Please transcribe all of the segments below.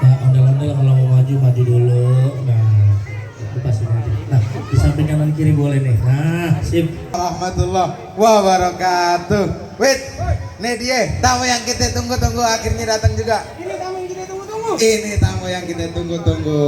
Nah, ondel-ondel kalau mau maju maju dulu. Nah, itu pasti maju. Nah, di samping kanan kiri boleh nih. Nah, sip. Warahmatullah wabarakatuh. Wait, nih dia tamu yang kita tunggu-tunggu akhirnya datang juga. Ini tamu yang kita tunggu-tunggu. Ini tamu yang kita tunggu-tunggu.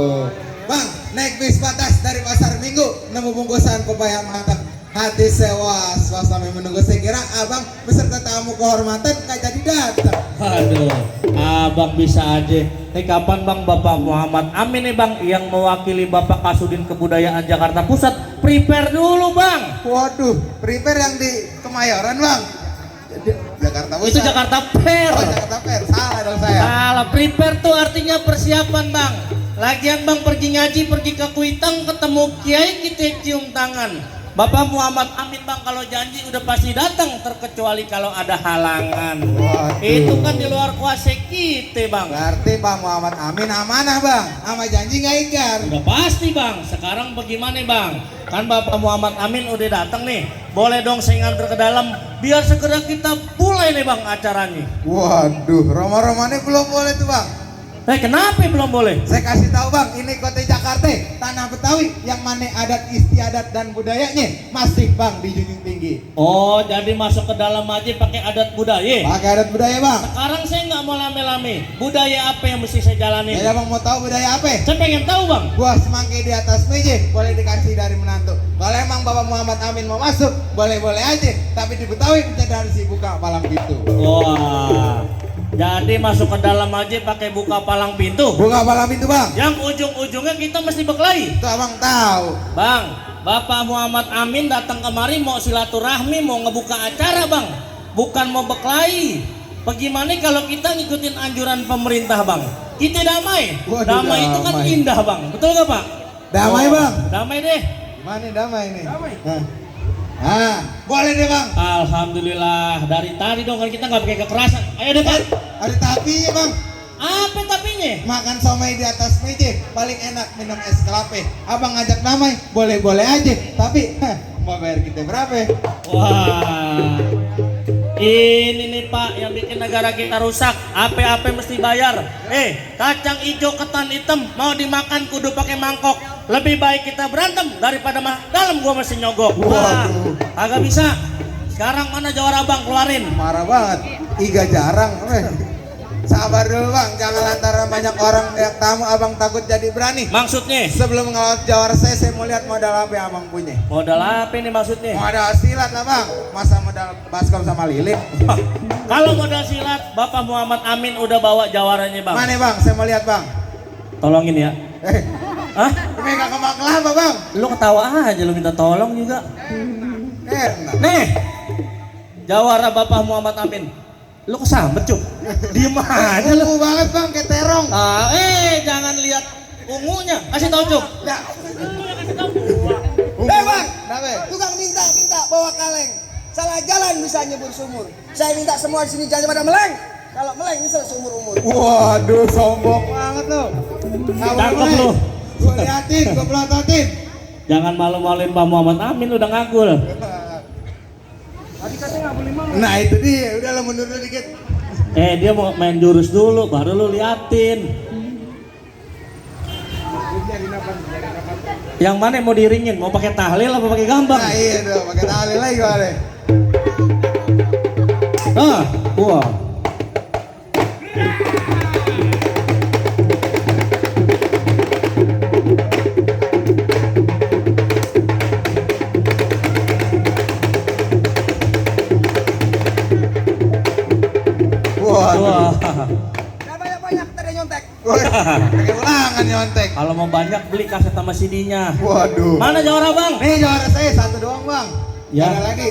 Bang, naik bis batas dari pasar Minggu, nemu bungkusan pepaya matang. Hati sewa, suasana menunggu. Saya kira abang beserta tamu kehormatan nggak jadi datang. Aduh, abang bisa aja. Nih kapan bang Bapak Muhammad Amin nih bang yang mewakili Bapak Kasudin Kebudayaan Jakarta Pusat prepare dulu bang. Waduh, prepare yang di Kemayoran bang. Jakarta Pusat. Itu Jakarta Fair. Oh, Jakarta Fair, salah dong saya. Salah, prepare tuh artinya persiapan bang. Lagian bang pergi ngaji, pergi ke Kuitang, ketemu kiai kita cium tangan. Bapak Muhammad Amin bang kalau janji udah pasti datang, terkecuali kalau ada halangan. Waduh. Itu kan di luar kuasa kita bang. Berarti Pak Muhammad Amin amanah bang, sama janji nggak ingkar. Udah pasti bang. Sekarang bagaimana bang? Kan Bapak Muhammad Amin udah datang nih. Boleh dong saya nganter ke dalam biar segera kita mulai nih bang acaranya. Waduh, Roma-Romanya belum boleh tuh bang. Kenapa belum boleh? Saya kasih tahu bang, ini kota Jakarta, tanah Betawi yang mana adat istiadat dan budayanya masih bang dijunjung tinggi. Oh, jadi masuk ke dalam aja pakai adat budaya. Pakai adat budaya bang. Sekarang saya nggak mau lame-lame. Budaya apa yang mesti saya jalani? Ya bang mau tahu budaya apa? Saya pengen tahu bang. Buah semangka di atas meja boleh dikasih dari menantu. Kalau emang Bapak Muhammad Amin mau masuk, boleh-boleh aja. Tapi di Betawi kita harus buka palang pintu. Wah. Jadi masuk ke dalam aja pakai buka palang pintu. Buka palang pintu bang. Yang ujung-ujungnya kita mesti berkelahi. Itu abang tahu. Bang, Bapak Muhammad Amin datang kemari mau silaturahmi, mau ngebuka acara bang. Bukan mau berkelahi. Bagaimana kalau kita ngikutin anjuran pemerintah bang? Kita damai. Waduh, damai itu kan damai. indah bang. Betul gak pak? Damai bang. Damai deh. Mana damai nih? Damai. Nah, boleh deh bang. Alhamdulillah. Dari tadi dong kan kita nggak pakai kekerasan. Ayo deh pak. Ada tapinya bang. Apa tapinya? Makan somai di atas meja paling enak minum es kelapa. Abang ngajak damai, boleh-boleh aja. Tapi mau bayar kita berapa? Wah. Ini nih pak yang bikin negara kita rusak. Apa-apa mesti bayar. Kacang hijau ketan hitam mau dimakan kudu pakai mangkok. Lebih baik kita berantem daripada dalam gua masih nyogok. Wah, agak bisa. Sekarang mana jawara bang keluarin? Marah banget. Iga jarang. Sabar dulu bang, jangan lantaran banyak orang yang tamu abang takut jadi berani. Maksudnya? Sebelum ngelawan jawara saya mau lihat modal apa yang abang punya. Modal apa ini maksudnya? Modal silat lah bang. Masa modal baskom sama lilin? Kalau modal silat, Bapak Muhammad Amin udah bawa jawarannya bang. Mana bang? Saya mau lihat bang. Tolongin ya. Hah? Ini gak kembang kelapa bang. Lu ketawa aja, lu minta tolong juga. Enak. Nih, jawara Bapak Muhammad Amin. Lu kesambet cuk. Diem aja lu. Ungu banget bang, kayak terong. Jangan lihat ungunya. Kasih tahu cuk. Nah. Bang, Kenapa? tukang minta bawa kaleng. Salah jalan bisa nyebur sumur. Saya minta semua di sini jangan pada meleng. Kalau meleng nyesel seumur umur. Waduh, sombong banget lu. Cakep lu. Gue liatin, gue pelototin. Jangan malu-maluin Pak Muhammad Amin, udah ngagul. Tadi katanya nggak boleh malu. Nah itu dia, udah lo mundur dulu dikit. Dia mau main jurus dulu, baru lu liatin. Yang mana yang mau diringin? Mau pakai tahlil apa pakai gambang? Nah iya dong, pakai tali lagi gimana? Wah. Waduh. Nah, banyak tadi nyontek. Pakai ulangan nyontek. Kalau mau banyak beli kaset sama CD-nya. Waduh. Mana jawara bang? Nih jawara saya satu doang bang. Ya. Ada lagi.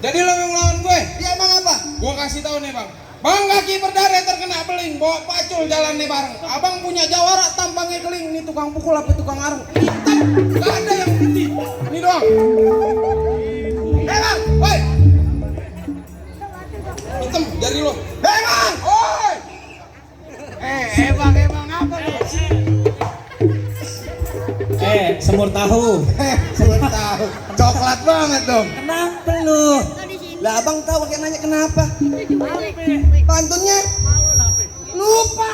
Jadi lo yang melawan gue? Ya emang apa? Gue kasih tahu nih bang. Bang kaki berdare terkena beling, bawa pacul jalan nih bareng. Abang punya jawara tampangnya keling, nih tukang pukul apa tukang areng. Hitam, gak ada yang putih. Ini doang. Bang! Woi. Hitam jari lo. Bang! Woi. Emang apa lu? Semur tahu. Sebelum tahu. Coklat banget dong. Kenapa lu? Lah abang tahu pakai nanya kenapa? Pantunnya? Lupa.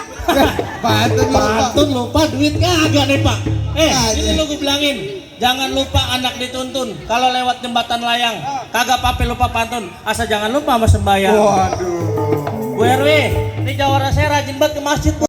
Pantun lupa. Pantun lupa duit kagak nih pak. Kagak. Ini lo gue bilangin, jangan lupa anak dituntun. Kalau lewat jembatan layang, kagak pape lupa pantun. Asal jangan lupa sama sembahyang. Waduh. Bu RW, ini jawara saya rajin banget ke masjid.